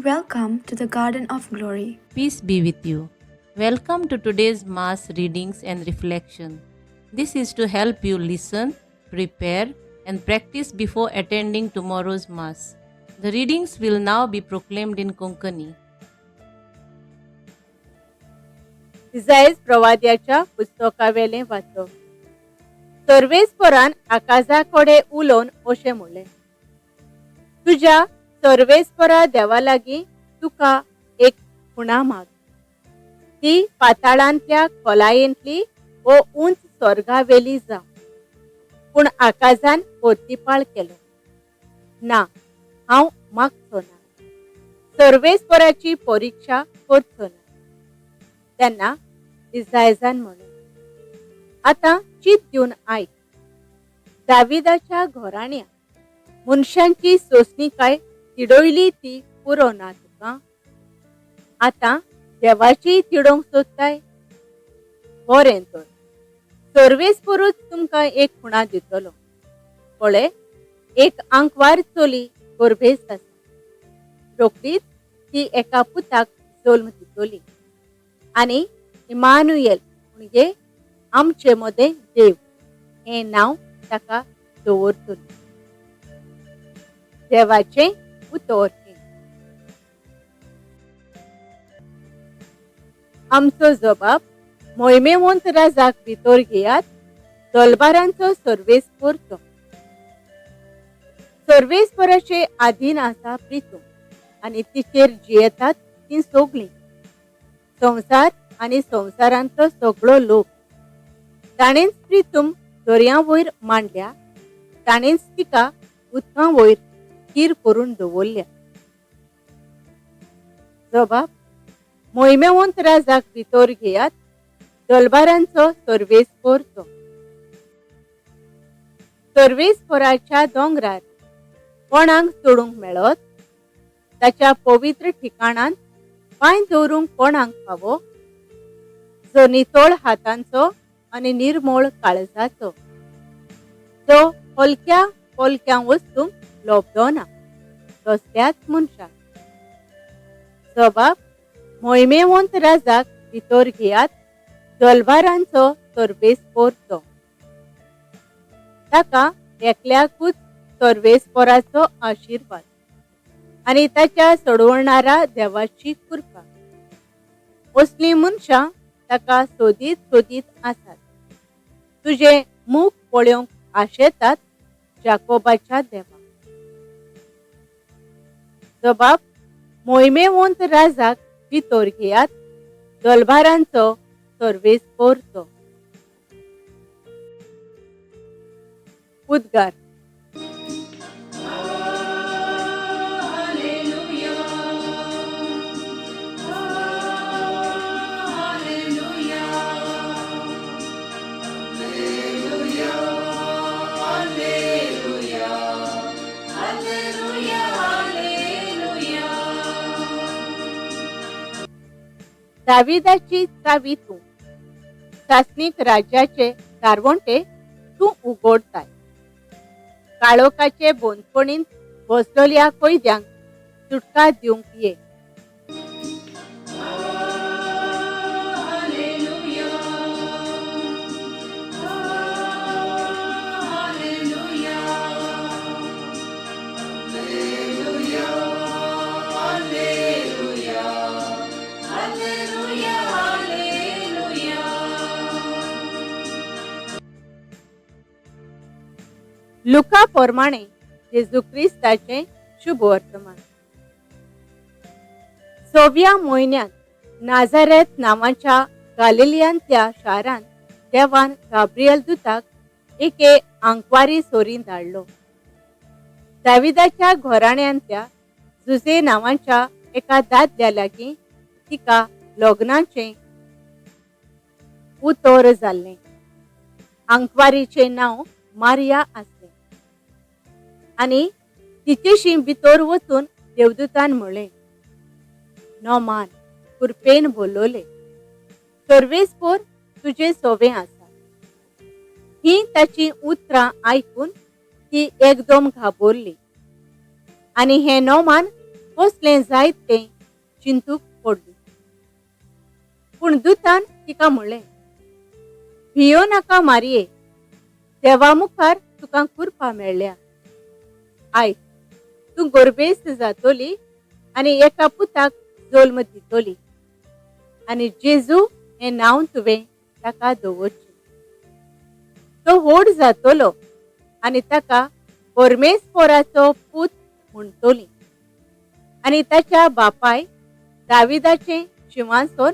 Welcome to the Garden of Glory. Peace be with you. Welcome to today's Mass readings and reflection. This is to help you listen, prepare, and practice before attending tomorrow's Mass. The readings will now be proclaimed in Konkani. इजायज प्रवाद्याच्या पुस्तकावेलें वाचप. सर्वेस्परान Akaza कडेन उलोवन अशें म्हणलें, तुज्या सर्वेस्परा देवा लागीं तुका एक खुणा माग, ती पाताळांतल्या खोलायेंतली वो उंच स्वर्गावेली जावं. पूण आकाजान परतिपाळ केलो, ना, हांव मागचो ना, सर्वेस्पराची परिक्षा करचो ना. तेन्ना इजायजान म्हणलें, आतां चीत दिवन आयक, दाविदाच्या घराण्या मनशांची सोंसणीकाय तिडयली ती पुरो ना तुका, आतां देवाचीय तिडोवंक सोदताय? बरें तर, सर्वेस्परूच तुमकां एक खुणा दितलो. पळय, एक आंकवार चली गर्भेस्त आसा, रोखडीच ती एका पुताक जल्म दितली आनी इमानुएल म्हणजे आमचे मदें देव हें नांव ताका दवरतली. देवाचें उतर हें. आमचो जबाब मोहिमेवंत राजाक भितर घेयात, दलबारांचो सर्वेस्पर तो. सर्वेस्पराचे आधीन आसा प्रितूम आनी तिचेर जियेतात तीं सगळीं, संवसार आनी संवसारांतलो सगळो लोक. ताणेंच प्रितूम दर्या वयर मांडल्या, ताणेंच तिका उदकां वयर थीर करून दवरल्या. जबाब मोहिमेवंत राजाक भितर घेयात, दलबारांचो सर्वेस्पर तो. सर्वेस्पराच्या दोंगरार कोणाक चडूंक मेळत? ताच्या पवित्र ठिकाणांत पांय दवरूंक कोणाक फावो? जो नितळ हातांचो आनी निर्मळ काळजाचो, जो हलक्या पोलक्या वस्तूंक लोबदो ना, तसल्याच मनशाक. जबाब मोहिमेवंत राजाक भितर घेयात, दलबारांचो सर्वेस्पर तो. ताका एकल्याकूच सर्वेस्पराचो आशिर्वाद आनी ताच्या सोडवणारा देवाची कृपा. असलीं मनशां ताका सोदीत सोदीत आसात, तुजें मुख पळोवंक आशेतात जाकोबाच्या देवा. जबाब मोहिमेवंत राजाक भितर घेयात, दलबारांचो सर्वेस्पर तो. उद्गार. दाविदाची चावी तूं, सासणीक राज्याचे दारवंटे तूं उगडताय, काळोखाचे बंदखणींत बसलेल्या कैद्यांक सुटका दिवंक ये. लुका प्रमाणे जेजू क्रिस्ताचें शुभ वर्तमान. सव्या म्हयन्यांत नाझारेथ नांवाच्या गालिलियांतल्या शारांत देवान गाब्रिएल दुताक एके आंकवारी सोरीन धाडलो. दाविदाच्या घराण्यांतल्या जुझे नांवाच्या एका दादल्या लागीं तिका लग्नाचें उतर जाल्लें. आंकवारीचें नांव मारिया आसलें आनी तिचेशी भितर वचून देवदूतान म्हणलें, नोमान कृपेन बोलवले, सर्वेस्पर तुजें सोवें आसा. ही ताची उतरां आयकून ती एकदम घाबरली आनी हें नोमान कसलें जायत तें चिंतूक पडली. पूण दुतान तिका म्हणलें, भियो नाका मारये, देवा मुखार तुका कृपा मेळ्ळ्या. आयक, तूं गोरबेस्त जातली आनी एका पुताक जल्म दितली आनी जेजू हें नांव तुवें ताका दवरचें. तो व्हड जातलो आनी ताका परमेश्वराचो पूत म्हणटली आनी ताच्या बापाय दाविदाचें शिंवासन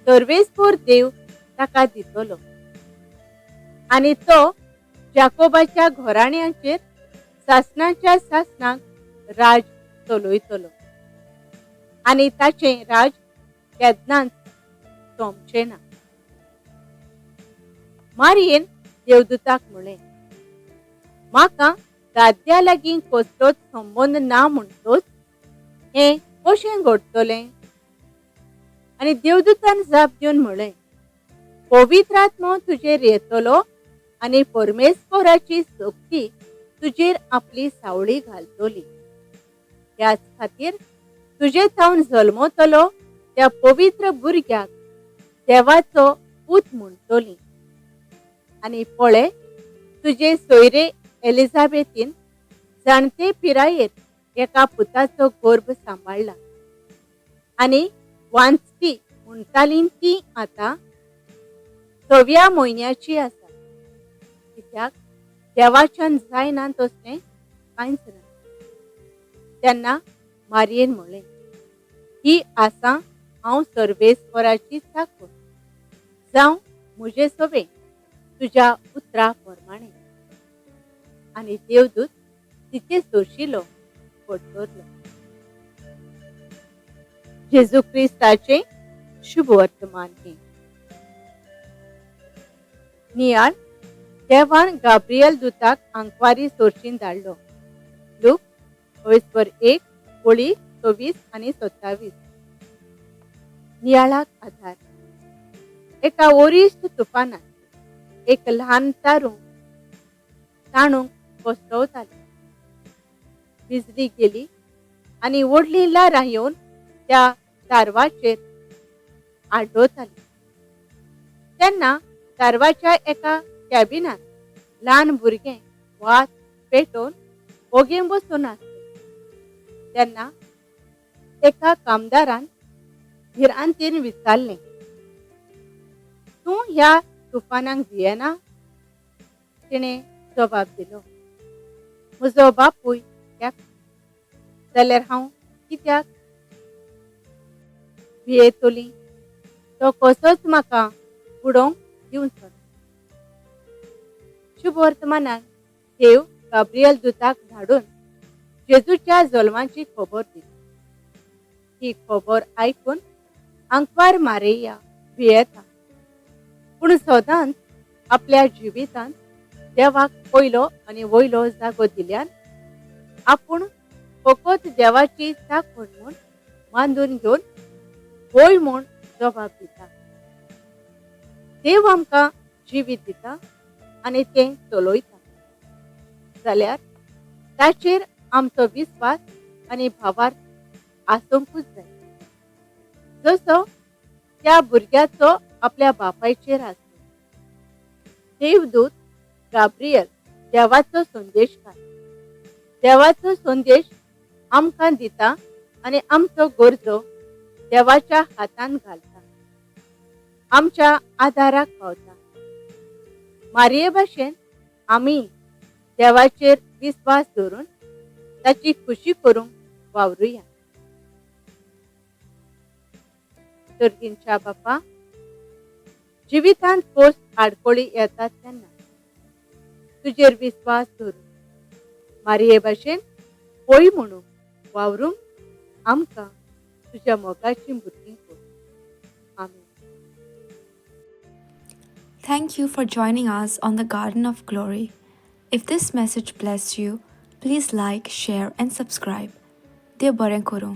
सर्वेस्पर देव ताका दितलो आनी तो जाकोबाच्या घराण्यांचेर सासणाच्या सासणाक राज चलयतलो आनी ताचें राज केन्नाच सोंपचें ना. मारयेन देवदूताक म्हणलें, म्हाका दादल्या लागीं कसलोच संबंद ना म्हणटोच हें कशें घडटलें? आनी देवदूतान जाप दिवन म्हणलें, पवित्र आत्मो तुजेर येतलो आनी परमेश्वराची शक्ती तुजेर आपली सावळी घालतली. त्याच खातीर तुजे थावन जल्मतलो त्या पवित्र भुरग्याक देवाचो पूत म्हणटली. आनी पळय, तुजे सोयरे एलिझाबेथीन जाणटे पिरायेर एका पुताचो गर्भ सांबाळ्ळा आनी वांचती म्हणटाली ती आतां 6व्या म्हयन्याची आसा, कित्याक देवाच्यान जायना तसलें कांयच ना. तेन्ना मारयेन म्हणलें, ही आसा हांव सर्वेस्पराची चाकर, जावं म्हजे सोबे तुज्या उतरा प्रमाणे. आनी देवदूत तिचे सोशिलो पडतरलो. जेजू क्रिस्ताचें शुभ वर्तमान हें. नियाळ देवान गाब्रियल दूताक आंकवारी सोर्शीन धाडलो. लूक 1 ओळी 26 आनी 27. नियाळाक आधार. एका वरिश्ठ तुफानात एक ल्हान तारूं ताणूंक कोसळतालें. बिजली गेली आनी व्हडलीं ल्हारां येवन त्या तारवाचेर आड्डतालीं. तेन्ना तारवाच्या एका कॅबिनांत ल्हान भुरगें वात पेटोवन ओगें बसून आसलें. तेन्ना एका कामदारान भिरांतीन विचारलें, तूं ह्या तुफानाक भियेना? तिणें जबाब दिलो, म्हजो बापूय कॅप्टन, जाल्यार हांव कित्याक भियेतली? तो कसोच म्हाका बुडोवंक दिवचो ना. शुभ वर्तमानान देव गाब्रियल दूताक धाडून जेजूच्या जल्माची खबर दिली. ही खबर आयकून आंकवार मारिया भियेता, पूण सदांच आपल्या जिवितांत देवाक पयलो आनी वयलो जागो दिल्यान आपूण फकत देवाची चाखण म्हूण बांदून घेवन होय म्हूण जबाब दिता. देव आमकां जिवीत दिता आनी तें चलयता जाल्यार ताचेर आमचो विस्वास आनी भावार्थ आसूंकूच जाय, जसो त्या भुरग्याचो आपल्या बापायचेर आसलो. देवदूत गाब्रियल देवाचो संदेशकार, देवाचो संदेश आमकां दिता आनी आमचो गरजो देवाच्या हातान घालता, आमच्या आदाराक पावता. मारये भाशेन आमी देवाचेर विस्वास दवरून ताची खुशी करूंक वावरुया. सर्गींच्या बापा, जिवितांत खोस आडखळी येतात तेन्ना तुजेर विस्वास धरून मारये भाशेन होय म्हणून वावरूंक आमकां तुज्या मोगाची भुरगीं कर. आमेन. Thank you for joining us on the Garden of Glory. If this message blessed you, please like, share, and subscribe. देव बरें करूं.